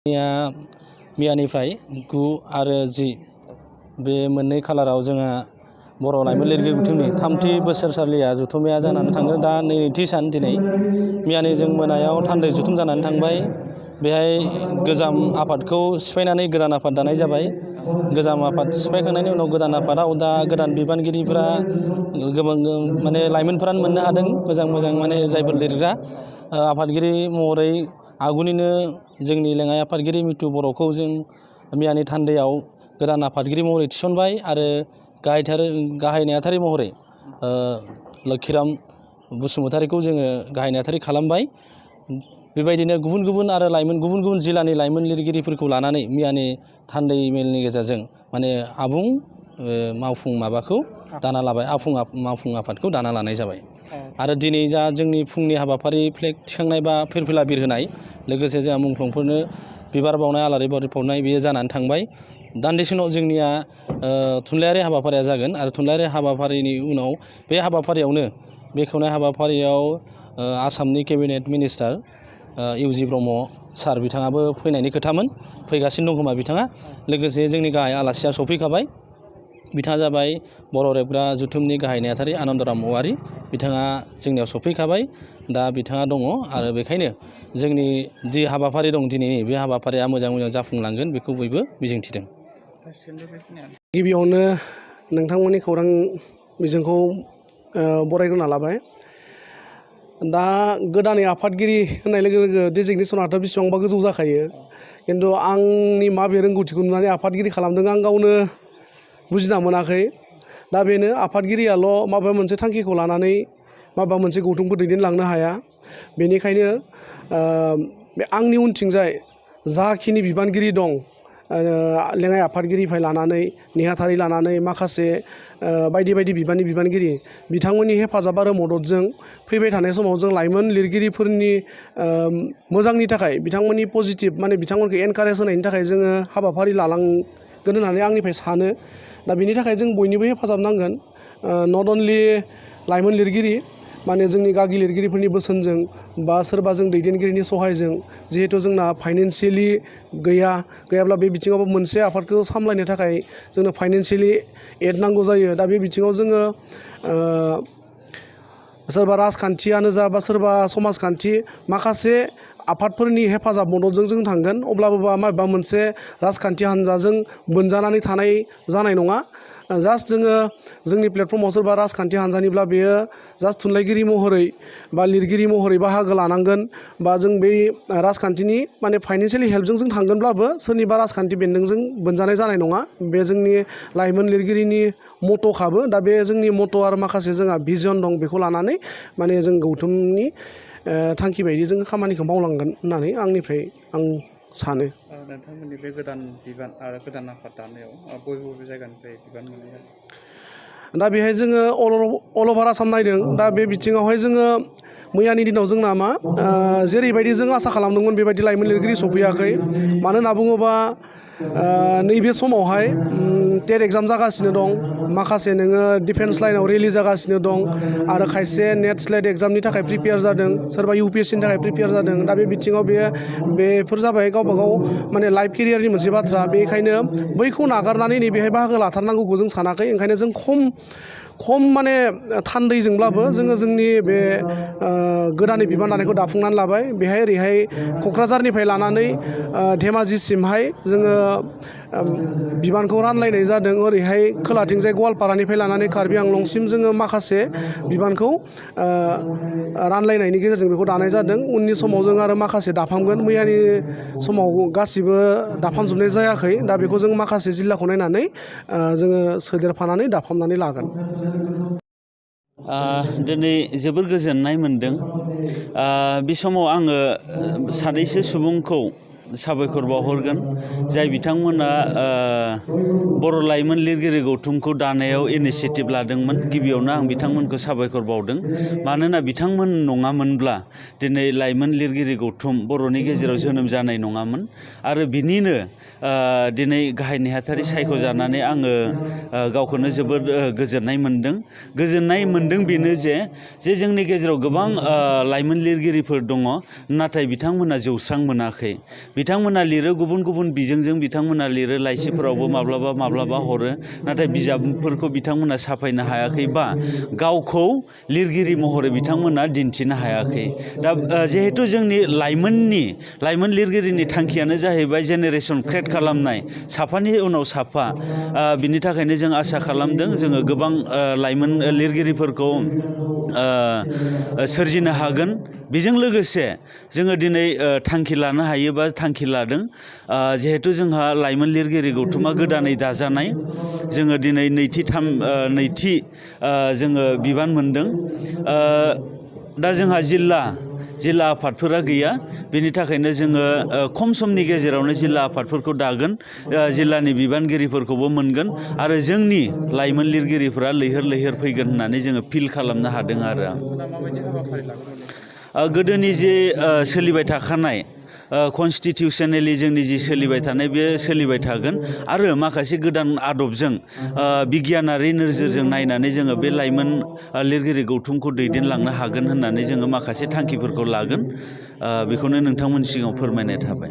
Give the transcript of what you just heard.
मियानिफ्राय 9 आरो 10 बे मोननै खालाराव जोंहा बर' लाइमोन लिरगिरि गौथुमनि 3थि बोसोरसालिया जथुम्माया जानानै थाङो। दा नैथि सान दिनै मियानिजों मोनायाव थान्दै जथुम जानानै थांबाय। बेहाय गोजाम आफादखौ सिफायनानै गोदान आफाद दानाय जाबाय। गोजाम आफाद सिफायखांनायनि उनाव गोदान आफादाव दा गोदान बिबानगिरिफोरा गोबां माने लाइमोनफोरानो मोननो हादों मोजां माने जायफोर लिरग्रा आफादगिरि महरै आगुनिनो जोंनि लेङाइ आफादगिरि मिथु बर'खौ जों मियानि थान्दैयाव गोदान आफादगिरि महरै थिसनबाय आरो गाहाय नेहाथारि महरै लोक्षिराम बसुमतारीखौ जोङो गाहाय नेहाथारि खालामबाय। बेबायदिनो गुबुन गुबुन जिल्लानि लाइमोन लिरगिरिफोरखौ लानानै मियानि थान्दै मेलनि गेजेरजों माने आबुं मावफुं माबाखौ दाना लाबाय, मावफुं आफादखौ दाना लानाय जाबाय। आरो दिनै जा जोंनि फुंनि हाबाफारि फ्लेग थिखांनाय बा फिरफिला बिरहोनाय, लोगोसे जोंहा मुंख्लंफोरनो बिबार बावनाय, आलारि बाथि बावनाय बेयो जानानै थांबाय। दान्दिसे उनाव जोंनिया थुनलाइयारि हाबाफारिया जागोन आरो थुनलाइयारि हाबाफारिनि उनाव बे हाबाफारियावनो बेखेवनाय हाबाफारियाव आसामनि केबिनेट मिनिस्टार इउ.जि. ब्रह्म सार बिथाङाबो फैनायनि खोथामोन, फैगासिनो दं खोमा बिथाङा। लोगोसे जोंनि गाहाय आलासिया सफैखाबाय, बिथाङा जाबाय बर' रेबग्रा जथुमनि गाहाय नेहाथारि आनन्दराम औवारि। बिथाङा जोंनियाव सफैखाबाय, दा बिथाङा दङ आरो बेखायनो जोंनि जि हाबाफारि दं दिनैनि बे हाबाफारिया मोजां जाफुंलांगोन बेखौ बयबो मिजिंथिदों। गिबियावनो नोंथांमोननि खौरां बिजोंखौ बरायग्रोना लाबाय। दा गोदानै आफादगिरि होननाय लोगो लोगो डिजिगनेसनाथ' बेसेबांबा गोजौ जाखायो, खिन्थु आंनि माबे रोंगौथिखौ नुनानै आफादगिरि खालामदों आं गावनो बुजिना मोनाखै। दा बेनो आफादगिरियाल' माबा मोनसे थांखिखौ लानानै माबा मोनसे गौथुमखौ दैदेनलांनो हाया। बेनिखायनो बे आंनि उनथिंजाय जाखिनि बिबानगिरि दं, लेङाइ आफादगिरिनिफ्राय लानानै नेहाथारि लानानै माखासे बायदि बायदि बिबाननि बिबानगिरि बिथांमोननि हेफाजाब आरो मददजों फैबाय थानाय समाव जों लाइमोन लिरगिरिफोरनि मोजांनि थाखाय, बिथांमोननि पजिटिभ माने बिथांमोनखौ एनकारेज होनायनि थाखाय जोङो हाबाफारि लालांगोन होननानै आंनिफ्राय सानो। दा बिनि थाखाय जों बयनिबो हेफाजाब नांगोन। नट अनलि लाइमोन लिरगिरि, माने जोंनि गागि लिरगिरिफोरनि बोसोनजों बा सोरबा जों दैदेनगिरिनि सहायजों, जिहेथु जोंना फाइनेन्सियेलि गैयाब्ला बे बिथिङावबो मोनसे आफादखौ सामलायनो थाखाय जोंनो फाइनेन्सियेलि एड नांगौ जायो। दा बे बिथिङाव जोङो सोरबा राजखान्थियानो जा बा सोरबा समाजखान्थि माखासे आफादफोरनि हेफाजाब मददजों जों थांगोन, अब्लाबो माबेबा मोनसे राजखान्थि हान्जाजों बोनजानानै थानाय जानाय नङा। जास्ट जोङो जोंनि प्लेटफर्माव सोरबा राजखान्थि हान्जानिब्ला बेयो जास्ट थुनलाइगिरि महरै बा लिरगिरि महरै बाहागो लानांगोन, बा जों बै राजखान्थिनि माने फाइनेन्सियेलि हेल्पजों जों थांगोनब्लाबो सोरनिबा राजखान्थि बेन्दोंजों बोनजानाय जानाय नङा। बे जोंनि लाइमोन लिरगिरिनि मट'खाबो। दा बे जोंनि मट' आरो माखासे जोंहा भिजन दं, बेखौ लानानै माने जों गौथुमनि थांखि बायदि जों खामानिखौ मावलांगोन होननानै आं सानो। नोंथांमोननि बे गोदान बिबान आरो गोदान आफाद दानायाव बबे जायगानिफ्राय बिबान मोननाय? दा बेहाय जोङो अल अभार आसाम नायदों। दा बे बिथिङावहाय जोङो मैयानि दिनाव जोंना जेरैबायदि जों आसा खालामदोंमोन बेबायदि लाइमोन लिरगिरि सफैयाखै। मानो होनना बुङोबा नैबे समावहाय टेट एग्जाम जागासिनो दं, माखासे नोङो डिफेन्स लाइनाव रेलि जागासिनो दं, आरो खायसे नेट स्लेट एग्जामनि थाखाय प्रिपेयार जादों, सोरबा UPSCनि थाखाय प्रिपेयार जादों। दा बे बिथिङाव बेफोर जाबाय गावबा गाव माने लाइफ केरियारनि मोनसे बाथ्रा। बेनिखायनो बैखौ नागारनानै नैबेहाय बाहागो लाथारनांगौखौ जों सानाखै। ओंखायनो जों खम माने थान्दैजोंब्लाबो जोङो जोंनि बे गोदानै बिबान लानायखौ दाफुंनानै लाबाय। बेहाय ओरैहाय क'क्राझारनिफ्राय लानानै धेमाजिसिमहाय जोङो बिबानखौ रानलायनाय जादों। ओरैहाय खोलाथिंजाय गवालपारानिफ्राय लानानै कार्बि आंलंसिम जोङो माखासे बिबानखौ रानलायनायनि गेजेरजों बेखौ दानाय जादों। उननि समाव जों आरो माखासे दाफामगोन। मैयानि समाव गासिबो दाफामजोबनाय जायाखै। दा बेखौ जों माखासे जिल्लाखौ नायनानै जोङो सोदेरफानानै दाफामनानै लागोन। दिनै जोबोर गोजोननाय मोनदों। बे समाव आङो सानैसो सुबुंखौ साबायखर बावहरगोन, जाय बिथांमोना बर' लाइमोन लिरगिरि गौथुमखौ दानायाव इनिसियेटिभ लादोंमोन। गिबियावनो आं बिथांमोनखौ साबायखर बावदों, मानोना बिथांमोन नङामोनब्ला दिनै लाइमोन लिरगिरि गौथुम बर'नि गेजेराव जोनोम जानाय नङामोन। आरो बिनिनो दिनै गाहाय नेहाथारि सायख'जानानै आङो गावखौनो जोबोद गोजोननाय मोनदों। बेनो जे जोंनि गेजेराव गोबां लाइमोन लिरगिरिफोर दङ, नाथाय बिथांमोना जौस्रां मोनाखै। बिथांमोना लिरो गुबुन गुबुन बिजोंजों बिथांमोना लिरो लाइसिफोरावबो माब्लाबा हरो नाथाय बिजाबफोरखौ बिथांमोना साफायनो हायाखै बा गावखौ लिरगिरि महरै बिथांमोना दिन्थिनो हायाखै दा जिहेथु जोंनि लाइमोन लिरगिरिनि थांखियानो जाहैबाय जेनेरेसन क्रिएट खालामनाय साफानि उनाव साफा बिनि थाखायनो जों आसा खालामदों जोङो गोबां लाइमोन लिरगिरिफोरखौ सोरजिनो हागोन बेजों लोगोसे जोङो दिनै थांखि लानो हायो बा थांखि लादों जिहेथु जोंहा लाइमोन लिरगिरि गौथुमा गोदानै दाजानाय जोङो दिनै नैथि जोङो बिबान मोनदों दा जोंहा जिल्ला आफादफोरा गैया बेनि थाखायनो जोङो खम समनि गेजेरावनो जिल्ला आफादफोरखौ दागोन जिल्लानि बिबानगिरिफोरखौबो मोनगोन आरो जोंनि लाइमोन लिरगिरिफोरा लैहोर फैगोन होननानै जोङो फिल खालामनो हादों आरो माबायदि हाबाफारि लागोन गोदोनि जे सोलिबाय थाखानाय कनस्टिटिउसनेलि जोंनि जि सोलिबाय थानाय बे सोलिबाय थागोन आरो माखासे गोदान आदबजों बिगियानारि नोजोरजों नायनानै जोङो बे लाइमोन लिरगिरि गौथुमखौ दैदेनलांनो हागोन होननानै जोङो माखासे थांखिफोरखौ लागोन बेखौनो नोंथांमोननि सिगाङाव फोरमायनाय थाबाय